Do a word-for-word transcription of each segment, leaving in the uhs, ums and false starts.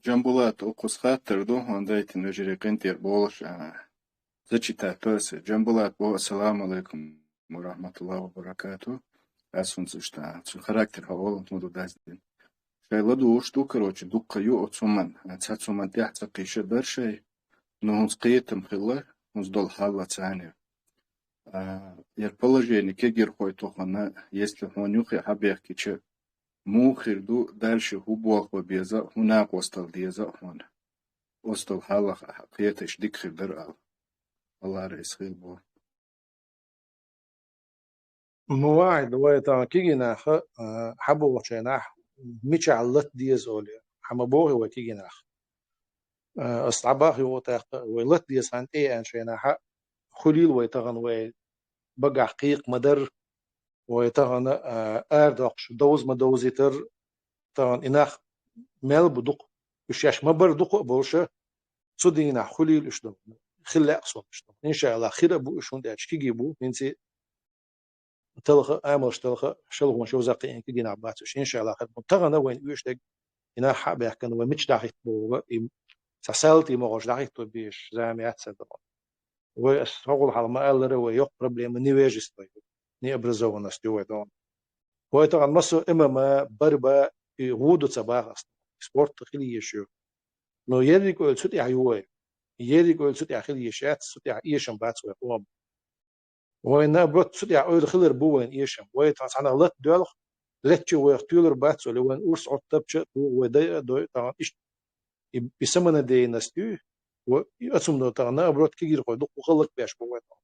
Джамбулат, укхус хаттар ду, хӀунда аьлча вежарий къинтӀера болаш, а, зачитать то есть. Джамбулат бо: «Ассаламу алейкум ва рахматуллахи ва баракату». Аз хӀунца иштта, цун характер хьо олан хӀун ду даздин. Шай ладувгӀаш ду, короче, дуккха ю оцу хӀуман, а, цхьацца хӀуман тӀехь ца кхийша дар шай, но хӀунца кхетам хилла, хӀунца долу хьал ла царна. А, яр положение кегирхой тохана, если хьуна юххе хьабехкича, муха хир ду, дальше хӀун болх бан беза, хӀун накъостал деза хьуна. Остал хьалах кхеташ дика хир дара ала. Аллара эс хир бо. Мувахьид, вай тахана кегий наха, а, хьабохучу хенахь, мичахь лата деза олий, хьан ма бохий вай кегий нах? А, ас дӀабахьа юкъа тӀаккха, вай лата деза хан тӀе а аьлча хенахь, хуьлийла вай тахана вай багахь кхайкха ма дара, вай тахана, а, арадоккхуш довза ма довзийтара, тахана и нах мел бу дукха. Уьш шаьш ма бара дукха а болуша, цу дийнахь хуьлийла уьш ду. Хила лаьа со уьш ду. Иншааллах, хир а бу уьш, хӀунда аьлча кегий бу, хӀинца талха, амалш талха, шалхонаш йовза кхиъна кегий нах бац уьш. Иншааллах, хир бу. Тахана вайна оьшург, и нах хьа а баьхкина, вай мича дӀахӀитта боху, и цхьа салтий могӀарш дӀахӀитто безаш зама яц сан тахана. Вай ас хьогӀул хьал ма-аллара, вай йоккха проблема невежество ю, необразованность ю вай тахана. Вай тахана массо а ММА, борьба, и гӀуда ца баха ас. Спорт хила езаш ю. Но ерриг ойла цу тӀехь ю вай. Ерриг ойла цу тӀехь хила езаш яц, цу тӀехь эшам бац вай къоман. Вайн наоборот цу тӀехь ойла хилар бу вайн эшам. Вай тахана цхьанах лата доьлху, летча вайх туьйлар бац олий, вайн урс Ӏоттабча а туху, вай дай а дой, тахана иштта и, и самонадеянность ю, ва и оцу хӀумано тахана, наоборот, кегийрхой дукха хӀаллакбеш бу вай тахана.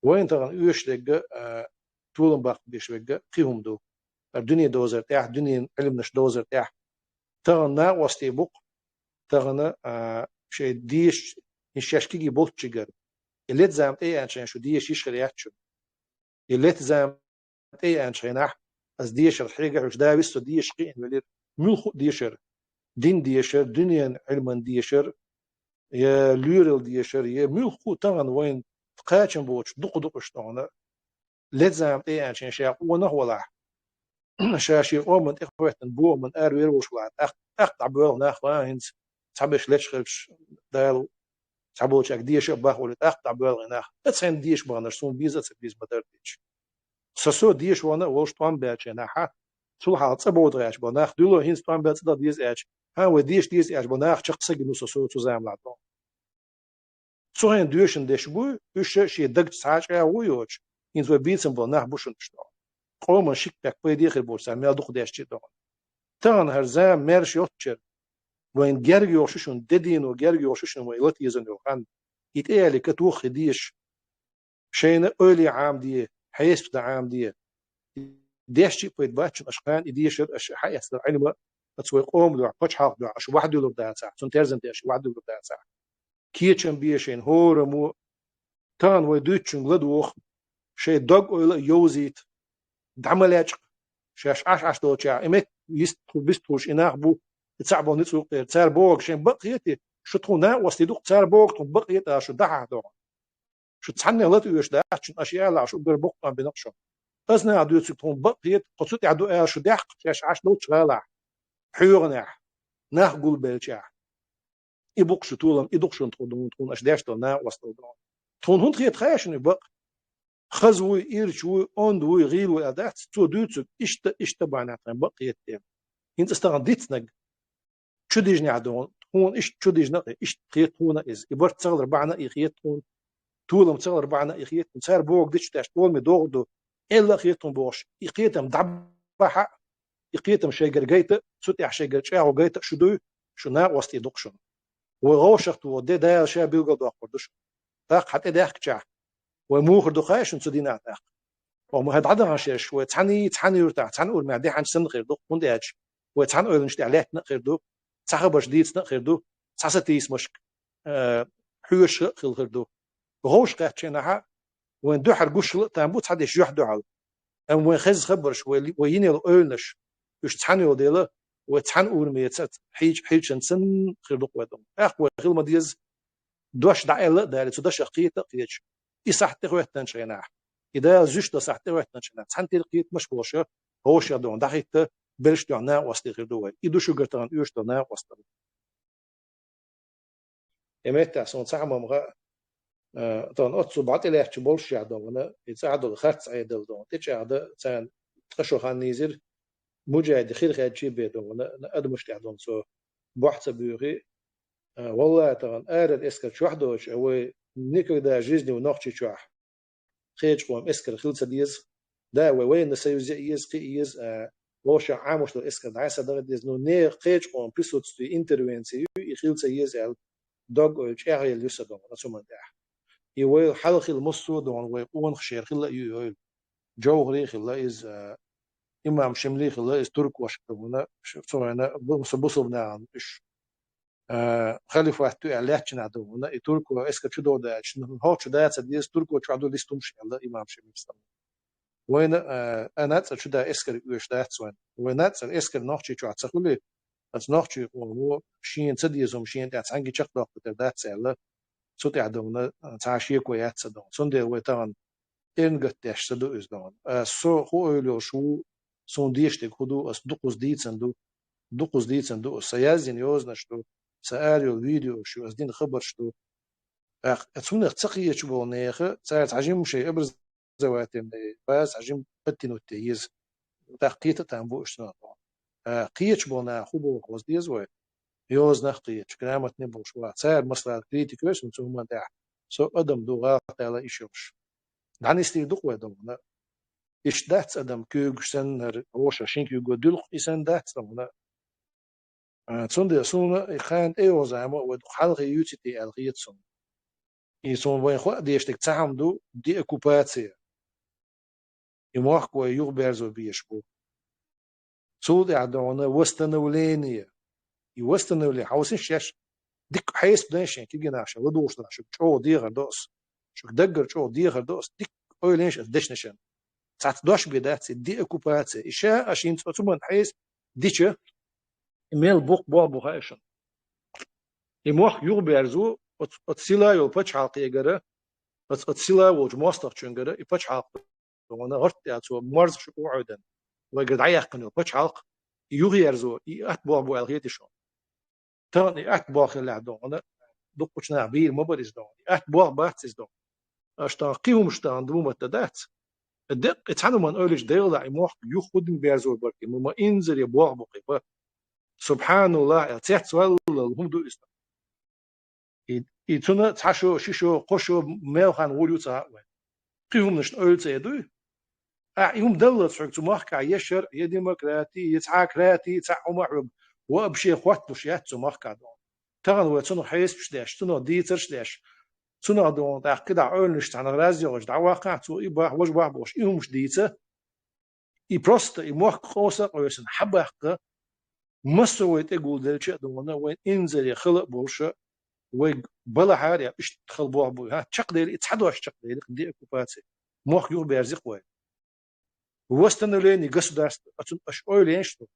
Вайна тахана оьшуш дерг а, а, толам баккха беш верг а кхин хӀума ду. ХӀара дуьне довзар тӀехь, дуьненан Ӏилманаш довзар тӀехь. Тахана накъостий бу-кх, тахана, а, шайн дешаш, хӀинца шаьш кегий болччигара. И лета зама тӀе а аьлча хенахь шу деша йиш хир яц шуна. И лета зама тӀе а аьлча хенахь, ас дешар хьегахь уьш, да виссо деша кхиъна велира. Муьлхха а дешар, дин дешар, дуьненан Ӏилман дешар, я лоьрал дешар, я муьлхха а тахана вайна кхачам боцуш дукха ду уьш тахана. Лета зама тӀе а аьлча хенахь ша къонах а валахь, ша шен къоман тӀехӀоьттина бохаман ара вер волуш валахь, тӀаккха, тӀаккха дӀабоьлху нах, ва хӀинца цхьаберш лечкъарчу Дала цхьаболчаьрга деша а баха олий, тӀаккха дӀабоьлху и нах. Аса хьайна деша баханарш суна беза а ца беза ма дара дийча. Сан со деша вахана а волуш тӀом баьлча хенахь, цул хьалха цӀа бовда гӀерташ бо нах дуьло, хӀинца тӀом баьлла цӀа даха деза аьлча, хьан вай деша деза аьлча бо нах чекх са гина со, со цу заманахь тӀом. Цу хенахь доьшуш дерш бу, уьш шен дагчу цхьа а чӀагӀо йоцуш, хӀинца вай бийцам болу нах бу шуна уьш тӀом. Къоман шикпек пайде хир боцу цара мел дукха деш чу а тӀом. Тахана хӀара зама маьрша йоцучара, вайна герга йолуш ю шуна, де дийно герга йолуш ю шуна вай лата езан йолу хан. И тӀе аьлле катоххий деша. Шайна ойла е Ӏамаде, хьесап дан Ӏамаде. Деш чу а пайда бац шуна аша кхана и дешар, аша хьаэцнарг Ӏилма, аца вай къоман дуьхьа, пачхьалкхан дуьхьа аша вахьдуьллур дацахь, цунна терзан тӀе аша вахьдуьллур дацахь. Кечам бе шайна хӀораммо, тахана вай дуьйцучуьнга ладогӀа, шайн дог-ойла а йовзийта, дӀа ма лечкъа, шаьш Ӏаш-Ӏаш долчехь, и метта йист-, бистхуьлуш и нах бу, и цхьаъ болу ницкъ юккъера. Цара бохург шайн бакъ хетий, шу тхуна накъостий ду-кх, цара бохург тхуна бакъ хета аьлла шу дӀахьахь догӀу. Шу цхьанне лата оьшу дац шуна, аша яла аьлла, шу уггар боккъам бина-кх шуна. Аса наха дуьйцург тхуна бакъ хета, кху цу тӀехь ду аьлла шу даьккха, шаьш Ӏаш долчу гӀалахь, хьоьгӀанехь, нах гулбеллачехь. И бу-кх шу толам, и ду-кх шуна тхуна, тхуна аша деш долу накъосталла ду. Тхуна хӀунда хета хаьий шуна и бакъ? Хаза вуй, ирча вуй, онда вуй, гӀийла вуй аьлла дац, цо дуьйцург иштта, иштта бахьанехь тхайна бакъ хета тӀе. ХӀинца аса тахана дицнарг чудижнехь ду, тхуна иштта чудижна а, иштта хета тхуна иза. И барт ца хилар бахьана а и хета тхуна, толам ца хилар бахьана а и хета тхуна. Цара бохург дича тӀехь толаме догӀур ду, элла а хета тхуна бохуш, и кхетам дӀабахьа а, и кхетам шайгара гайта а, цу тӀехь шайгара чӀагӀо гайта а шу дуй, шу накъостий ду-кх шуна. Вай вовшахтоха де Дала ша билгалдоккхур ду шуна. ТӀаккха хьан тӀедаьхкичахь, вай муха хир ду хаьий шуна цу дийнахь тӀаккха? Оха ма хӀара дӀадахана шераш, вай цхьаьний, цхьана юьртахь, цхьана урамехь де хьаьнча санна хир ду, хӀунда аьлча вай цхьана ойланаш тӀехь лаьттина а хир ду, цхьа хабарш дийцина а хир ду, цхьа сатийсамашка, э, хьоьжуш а хилла хир ду. Вовшахкхетча хенахь, вайн дуьхьал гуш хила а там бу цхьа деш юьхь дуьхьал. Амма вайн хезна хабарш, вай ли-, вай йина йолу ойланаш, уьш цхьана йолу дела, вай цхьана урамеца хьийча-, хьийчанца санна хир ду-кх вай тӀом. ТӀаккха вай хила ма деза, дош дӀааьлла а далий, цу дашах кхета а кхеташ, и сахьт тӀехӀоьттинчу хенахь, и Дала зуьйш долу сахьт тӀехӀоьттинчу хенахь, цхьаьнакхетамаш болуш, вовшех догӀун дӀахӀитта, белш догӀун накъостий хир ду вай. И ду шуьгара тахана оьшуш долу накъосталла. И меттехь суна цхьа хӀума ма хаьа, э, тахана оццу бӀа тӀелаьтташ болуш яхь ду хьуна, и цӀахь долу харц Ӏедал ду хьуна, тӀечӀагӀда царна ткъа шо хан йийзира, муджахӀиди хир хьаьдча бен ду хьуна, адамаш тӀехь ду хьуна цо бохь ца буьйхи. Э, валлахӀи, тахана арара эскар чохь доцуш, э, вай никогда жизни ву Нохчийчохь кхечу къоман эскар хила ца деза. Да, вай военный союз а еза, кхин а еза, а, вовшах Ӏамош долу эскар дӀасадахьа деза. Ну, нехан кхечу къоман присутствие, интервенция ю, и хила ца еза аьлла, дог-ойла чӀагӀъелла ю сан ду хьуна цу хӀуманна тӀехь. И вай хьалха хилла массо а ду хьуна, вай къонахий хилла а ю и ойла. Джовхари хилла иза, а, имам Шимли хилла иза, туркоша ду хьуна, ш-, цу хенахь бу-, бусулба нахана уьш. Э, халифат ю аьлла лаьттачу нах ду хьуна, и турко эскар чу догӀу даьлча, ну, хӀокху чу дац а деза, турко чохь ду листа хӀумаш аьлла имам Шемис. Вайна, э, а нацӀа чу да эскар оьшуш дац вайна. Вай нацӀа эскар Нохчийчохь ца хуьлий, аса нохчий къомо шена ца деза хӀума шена тӀехь цхьаьнгге чекхдоккхур тера дац аьлла, цу тӀехь ду хьуна, э, цхьа шеко яц сан ду хьуна. Цундела вай тахана эрна гатдеш ца ду иза ду хьуна. Аса со хӀун ойла йолуш ву, суна дезаш дерг хӀун ду, аса дукхаза дийцина ду, дукхаза дийцина ду аса. Сан яздина йозанаш ду, сан ара йолу видеош ю, аса дина хабарш ду. ТӀаккха цунах ца кхеташ болу нехан, цара цхьа жимма шайн образовательный база цхьа жимма подтянуть де еза. ТӀаккха кхета а там бу уьш цунах. Э, кхеташ болу наха хӀун боху хьовза деза вай? Йозанах кхеташ, грамотный болуш вац. Цара, масала, критика йойсу цу хӀуманна тӀехь, со адам ду, гӀалат ала йиш йолуш. ДӀанисдийр ду-кх вай ду хьуна. Иштта дац адам куьйгаш санна, хӀара вовшах шина куьйго дуьлху, и санна дац ду хьуна. А, цундела суна и кхана тӀейогӀу зама вай дукха хьалхе юьйцу те аьлла хета суна. И суна вайн хӀоъ дезаш дерг цхьа хӀума ду, деоккупация. И мохк вай юхаберзо безаш бу. Цул тӀаьхьа ду хьуна восстановление. И восстановление, хьовсийша шаьш, дика хьесап дайша шайн кегий нах, шайн ладугӀуш нах, шуьга чӀогӀа дехар до аса. Шуьга даггара чӀогӀа дехар до аса, дика ойла йийша аса дешнашна. Цхьацца дош бен дац и деоккупация. И ша а шена цо цу хӀуманна хьесап дича, и мел боккха болх бу хаьа шуна. И мохк юхаберзо, оцу, оцу сила йолу пачхьалкхегара, оцу, оцу сила волчу мостагӀчуьнгара и пачхьалкх ду хьуна гӀорта тӀе цо морзах шу охьайдина. Вайгара дӀаяьккхина йолу пачхьалкх, и юхаерзо, и атта болх бу аьлла хетий шуна? Тахана и атта болх хиллехь ду хьуна, дуккхачу наха бийр ма бара иза ду хьуна. И атта болх бац иза ду хьуна. Аша тахана кхин хӀумаш тахана ду ма дан дац. Деккъа и цхьана хӀуманна ойла йича, Делахь, и мохк юха хӀун дина берзор бара-кх, ма, ма инзаре болх бу-кх и, ма. СубхьаналлахӀ, цецваллал хӀума ду иза. И, и цунна цхьа шо, ши шо, кхо шо мел хан гӀур ю ца хаьа вайн. Кхин хӀуманашна ойла ца е дуй? Ахь и хӀума даллалц хьоьга цу махкахь я шарӀ, я демократи, я цхьа крати, цхьа хӀума хьоьга вообще хотталуш яц цу махкахь ду хьуна. Тахана вай цунах хьесапаш деш, цунах дийцарш деш, цунах ду хьуна тӀаккха кхидӀа ойланаш цхьанна раза йогӀуш дӀаваккхахь, цо и бохь, важа бохь бохуш, и хӀумаш дийца, и просто, и мохк къовса а къовсина, хьабаккха, массо а вай тӀегулделча а ду хьуна, вайн инзаре хала а болуша, вайга балахьара я иштта хала болх бу, хӀа, чекхдели, и цхьа дош чекхдели, деоккупация, мохк юхаберзи-кх вай. Восстановление государства, оцунна аша ойла йийша ду.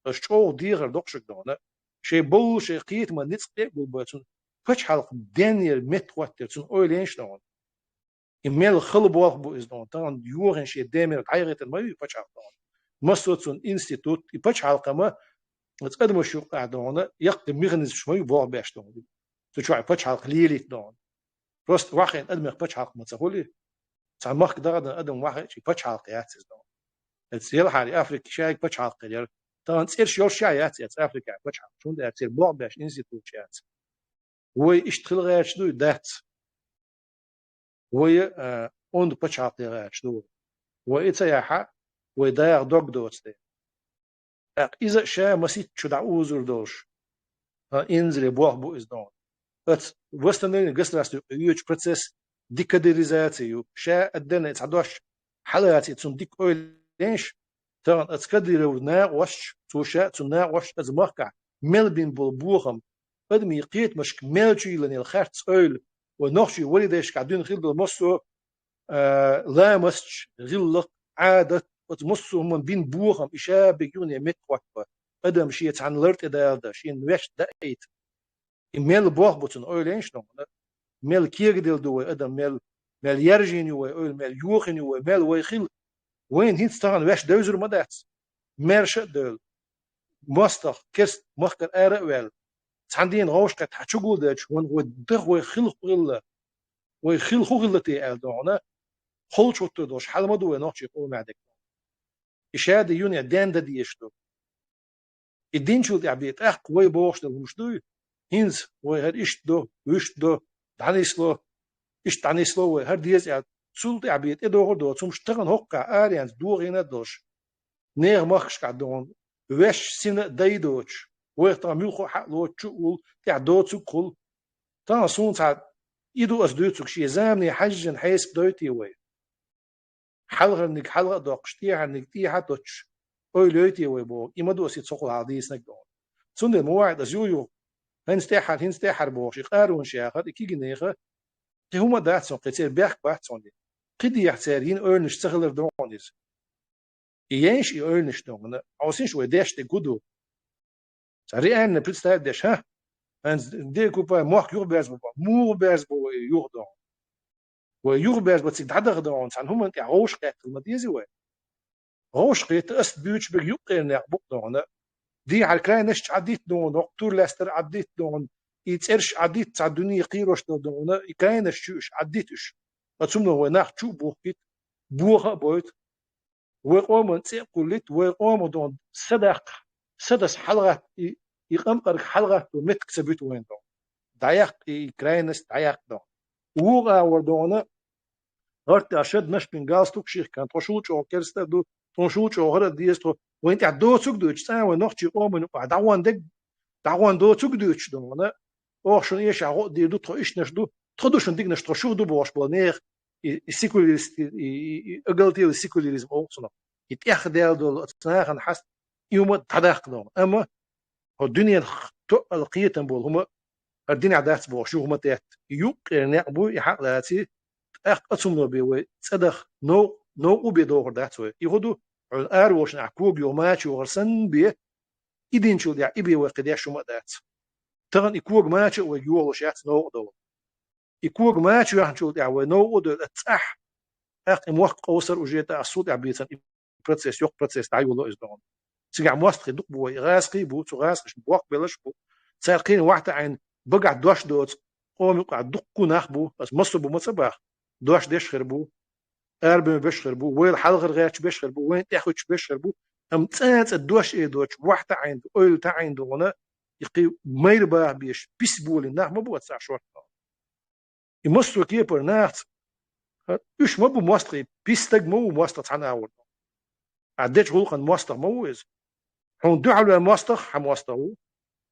Аша чӀогӀа дехар доккхуш ду хьуна. Шайн бовла, шайн кхетаман ницкъ тӀе а гулбой, цунна пачхьалкх денъяр метта хӀоттаяр, цунна ойла йийша ду хьуна. И мел хала болх бу иза ду хьуна. Тахана йохийна шен ден мера дӀаяхийтина ма ю и пачхьалкх ду хьуна. Массо а цунна институт, и пачхьалкхама, оцу адамаш юкъахь ду хьуна, яккхий механизмаш ма ю болх беш ду хьуна. Цу чохь и пачхьалкх лелийта ду хьуна. Просто вахийна адамех пачхьалкх ма ца хуьлий. Цхьа махка даха дан адам вахийча, и пачхьалкх яц иза ду хьуна. Эцу елхьара Африка шайга пачхьалкх хир яра. Тахана цӀераш йолуш а яц эцу Африкехь пачхьалкх. ХӀунда аьлча церан болх беш институташ яц. Вай иштта хила гӀерташ дуй, дац. Вай, а, онда пачхьалкх де гӀерташ ду вай. Вай и ца яхь, вай даха дог доцу дела. ТӀаккха иза а ша масийтта чу дӀаузур долуш, а, инзаре болх бу иза ду хьуна. Оцу восстановление государства юкъа йоьдучу процесс декадеризация ю. Ша а денна цхьа дош хьалаца, цунна дика ойла йийша, тахана оцу Кадыровн накъосташа, цо ша а, цуьнан накъосташа оцу махкахь мел бина болу бохам, адамийн кхетамашка мел чу йиллина йолу харц ойла, вай нохчийн валидешкахь дуьйна хилла долу массо а, а, ламасташ, гӀиллакх, Ӏадат, оцу массо а хӀуманна бина бохам, и ша берг юхане метта хӀотто, адам шен цхьана лар тӀе далда, шена ваьшта даийта. И мел болх бу цунна, ойла йийша ду хьуна. Мел кегаделла ду вай адам, мел, мел яьржина ю вай ойла, мел йохийна ю вай, мел вай хила. Вайна хӀинца тахана ваьш девзар ма дац. Маьрша а девлла. МостагӀа, керста махкара ара а ваьлла. цхьан дийнахьа гӀовшкхетта хьа чугулдечу, вайн вай даха вай хилха хӀилла, вай хилха хӀилла те аьлла догӀана, холчу хӀуттур долуш хьал ма ду вай нохчийн къомехь дерг. И шаде юьнехь ден дан дезаш ду. И динчул тӀаьхьа бен тӀаккха вай бохуш долу хӀумаш дуй, хӀинца вай хӀара иштта до, вуьшта до, дӀанисло, иштта дӀанисло вай, хӀара деза аьлла, цул тӀаьхьа бен тӀедогӀур доцу хӀумаш тахана хӀокху кхаьа аренца дохийна а долуш. Нехан махкашкахь догӀун, ваьш сина а дай доцуш, вайх тахана муьлхха а хьа а лоцуш чу а уллу, тӀехь доцург а хуьлу. Тахана суна цхьа и ду ас дуьйцург, шен замане хьаьжжина хьесап дойти вай. Хьалхарниг хьалха а доккхуш, тӀехьарниг тӀехьа а доцуш, ойла йойти вай боху, и ма ду ас и цхьа хьал дийцинарг догӀун. Цундела ма ваьа аса юха-юха, хӀинца тӀаьххьара, хӀинца тӀаьххьара бохуш, и къаронаш яхар, и кигинеха, кхин хӀума а дац цунах, кхин церан бехк бац цунах. Кхин дехьа церан йина ойланаш ца хилар догӀун иза. И ейша и ойланаш догӀана, хьовсийша вай деш дерг хӀун ду. Цхьа реально представить деш, хӀа? ХӀинца декупа мохк юхаберзабо, муха берзабо вай юха догӀун? Вай юхаберзабо цига дӀадаха догӀун, цхьана хӀуманна тӀехь гӀовшах кхеттал ма дезий вай. ГӀовшах кхетта ас дуьйцуш берг юккъера некъ бу-кх догӀана. Дехьара крайнаш Ӏадитта догӀун, хӀокху тур лаьцнарг Ӏадитта догӀун, и цӀераш Ӏадитта цхьа дуьне кхийрош долу догӀана, и крайнаш чу уьш Ӏадитта уьш. Ткъа цунах вай нах чу а бухкийта, боха а бойту. Вай къоман цӀе а кхуллийта, вай къомах догӀун са даккха, са даса хьалагӀатта, и, и къамкъарг хьалагӀатто меттиг ца буьту вайна догӀун. ДӀаяккха и, и крайность дӀаяккха догӀун. Вукху агӀор догӀана, гӀарта шад нашпин галстук ших кан, тхо шул чӀогӀа керста а ду, тхуна шул чӀогӀа хӀара а деза тхо. Вайна тӀехь доцург а дуьйцуш, цкъа а вайн нохчийн къоман юкъахь дӀагӀон дерг, дӀагӀон доцург а дуьйцуш догӀана, оха шуна эшахь гӀо а дийр ду, тхо иштанаш ду, тхо ду шуна диканаш, тхо шух ду бохуш болу нехан, и, и секуляристи-, и, и, и оголтелый секуляризм олу цунах. И тӀехдаьлла долу оцу нахана хьаста и хӀума дӀадаккха догӀун. Амма хӀо дуьненах тоъал кхетам болу хӀума хӀара динехь дац бохуш юха ма тетта. И юккъера некъ буй, и хьакъ лаций, тӀаккха а цунах бен вай цӀа даха, нов-, новкъа бен дохур дац вай. И хӀун ду? Хьуна араволчунна ахь кога юха мача йохар санна бен, и динчул тӀехь и бен вай кхин деш хӀума а дац. Тахана и кога мача а вайга йохалуш яц новкъа довла. И кога мача ваьхначул тӀехь вай новкъа а девлла, цӀахь, тӀаккха и мохк къовсар уже тӀе а сул тӀехь бийцан и процесс, йоккха процесс дӀайолало иза догӀун. Цигахь мостагӀий дукха бу вай, гӀазкхий а бу, цу гӀазкхашна бохк белларш а бу. Цара кхин вахь таӀийна багахь дош доцу, къоман юкъахь дуккха а нах бу, аса массо а бу ма ца боху, дош деш хир бу, арабевлла беш хир бу, вайл хьалхара гӀерташ беш хир бу, вайна тӀехуьттуш беш хир бу, амма цӀа-цӀа дош а доцуш, вахь таӀийна, ойла таӀийна догӀуна, и кхин майра баха беш, пис болийна нах ма бу аса цхьа шортта. И массо а кепара нахаца, уьш ма бу мостагӀий, пис стаг ма ву мостагӀа цхьана агӀор. Ахь дечу гӀуллакхана мостагӀа ма ву иза. Хьуна дуьхьал ваьлла мостагӀа хьан мостагӀа ву,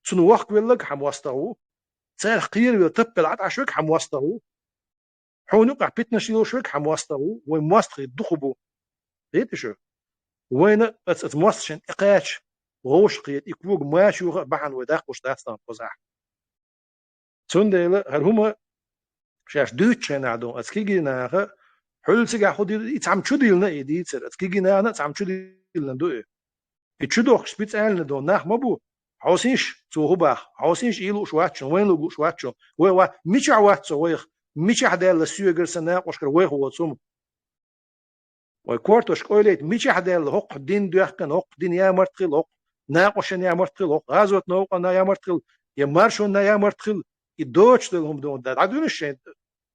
цунна вохкавелларг хьан мостагӀа ву, царах кхеравелла таппел Ӏаташ верг хьан мостагӀа ву, хьуна юкъахь питанаш йолуш верг хьан мостагӀа ву, вайн мостагӀий дукха бу. Хетий шу? Вайна аса, аса мостагӀчунна тӀекхача, гӀовшах кхета, и кога мача йоха а бахьана вай даккхуш дац тахана кхузахь. Цундела хӀара хӀума шаьш дуьйцучу хенахь ду, аса кегий наха, хьуьлла цигахь хӀун дийр, и цхьамма чу диллина и дийцар, аса кегий нахана а цхьамма чу диллина ду и. И чу дохкуш специально ду нах ма бу, хьовсийша, цо хӀун баха, хьовсийша, и лууш вац шуна, вайна луг лууш вац шуна, вай ва, мичахь вац цо вайх, мичахь даьлла соьгара сан накъошкара вайх воцу хӀума. Вай кортош къойлайта мичахь даьлла хӀокху дин доьхкана, хӀокху дин ямарт хила, хӀокху накъошан ямарт хила, хӀокху гӀазот новкъана ямарт хила, я маршонна ямарт хила, и доцуш долу хӀума ду, дӀадуьйна шайн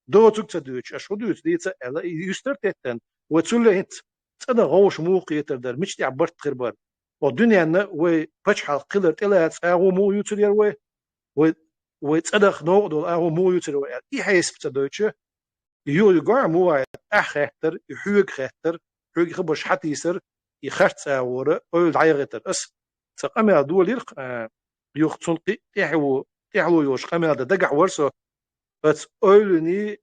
доцург ца дуьйцуш, аша хӀун дуьйцу дийца аьлла, и юьстар теттан, вай цулле хӀинца цӀа дан гӀовш муха кхетар дара, мича тӀехь барт хир бара. Оха дуьненна вай пачхьалкх хилар тӀелаца агӀо муха юьйцур яра вай, вай, вай цӀа даха новкъа долу агӀо муха юьйцур вай аьлла, и хьесап ца дойтуша, юха-юха муха ахь хеттара, и хьоьга хеттара, хьоьга хабарш хьатийсара, и харц агӀора ойла дӀаяхийтара. Ас цкъа къамел долийра-кх, а, юха цунна кхин тӀаьхьо, тӀаьхьо йолуш къамел дан дагахь вара со, аса ойланийн,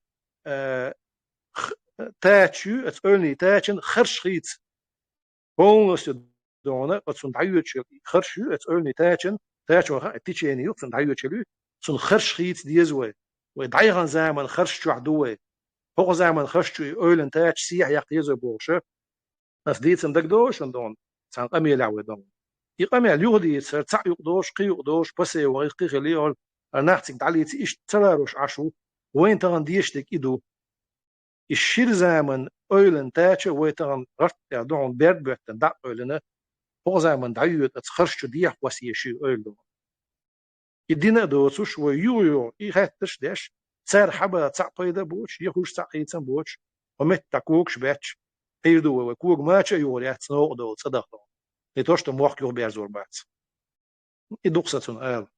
а, х-, тача ю, аса ойланийн тачан харш хийца. Полностью дона, оцунна дӀайоьдуш хила харш ю, оцу ойланийн тачан, тачо хаьа, течение ю, цунна дӀайоьдуш хила ю, цунна харш хийца деза вай. Вай дӀаяхана заман харш чохь ду вай. ХӀокху заман харш чу и ойланан тача сехьа яккха еза вай бохуша. Ас дийцина дагадогӀу шуна дона, цхьана къамелехь вай дона. И къамел юха дийцар, цхьаъ юкъа долуш, кхин юкъа долуш, пассе вахи, кхин хили, хӀара нах цига дӀалийци, иштта ца ларош Ӏаш ву. Вайна тахана дезаш дерг и ду. И шира заман ойланан тача вай тахана гӀарт тӀехь догӀун берд боьттина дӀа а ойлана, хӀокху заман дӀайоьду аса харш чу дехьа кхосса еза ши ойла догӀун. И дина а доцуш, вай юха-юха и хаттарш деш, цар хьаба цхьа пайда боцуш, я хуш цхьа хийцам боцуш, хьо метта когаш баьчча, Ӏийр ду вай, вай кога мача а юхар яц, новкъа долу цӀа даха. И то, что мохк юха берзор бац. И дукха сан цунна ала.